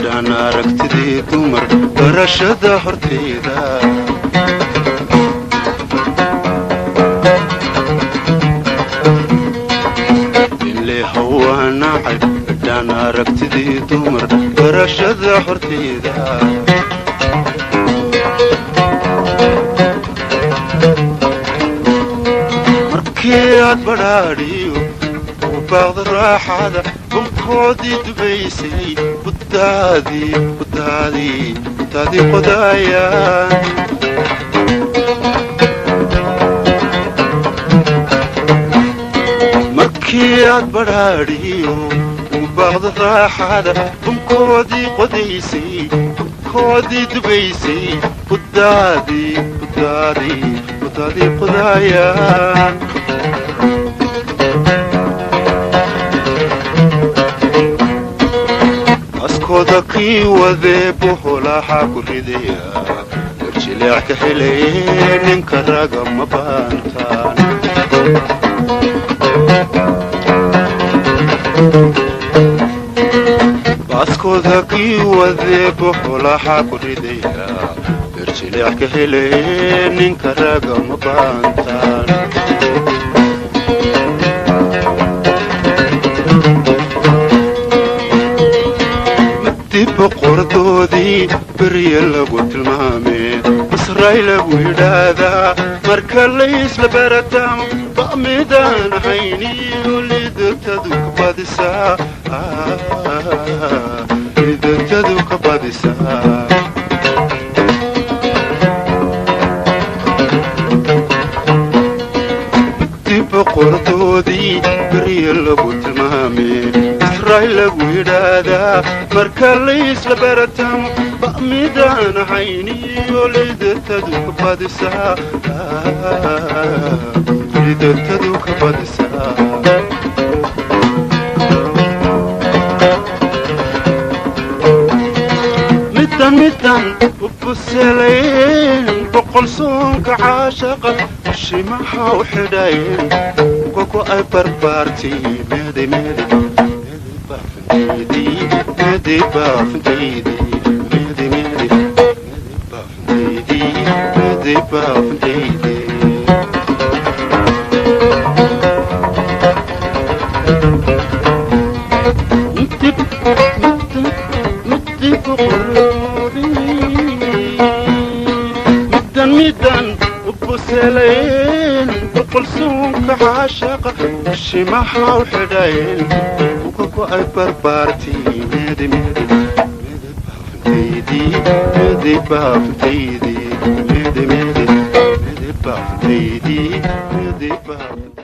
Dhaan aragtidii dumar barashada horteyda, ilehawaa nacay dhaan aragtidii dumar barashada horteyda. Markii aad badhaadhiyo u baaqda raaxada, bunkoodii dubaysay buddaadii buddaadii buddaadii qodaayaan. Markii aad badhaadhiyo u baaqda raaxada, bunkoodii qodaysay, bunkoodii dubaysay, buddaadii buddaadii buddaadii qodaayaan. Askooda kii wadee buholaha ku ridaya, garjileec ka helaye, ninka raga ma baantaan. Baaskooda kii wadee buholaha ku ridaya, garjileec ka helaye, ninka raga ma baantaan. Dib boqordoodii berye lagu tilmaamee, masray lagu yidhaahdaa, marka laysla barataamo ba'midaan ahayniyo lidatadu ka badisaa, lidatadu ka badisaa. Dib boqordoodii berye lagu tilmaamee, israel lagu yidhaahdaa, marka laysla baratamo ba'midaan ahayniyo lidatadu ka badisaa, lidatadu ka badisaa. Middan middan u buselayn boqol soonka caashaqa, shimaha u xidhayn koko ay barbaartay, meeday meeday meeday baafintaydii, meeday baafintaydii, meeday meeday meeday baafintaydii, meeday baafintaydii. Middan middan u buselayn boqol soonka caashaqa, shimaha u xidhayn ukako ay barbaartay, meeday meeday meeday baafintaydii, meeday baafintaydii, meeday meeday meeday baafintaydii, meeday baafintaydii.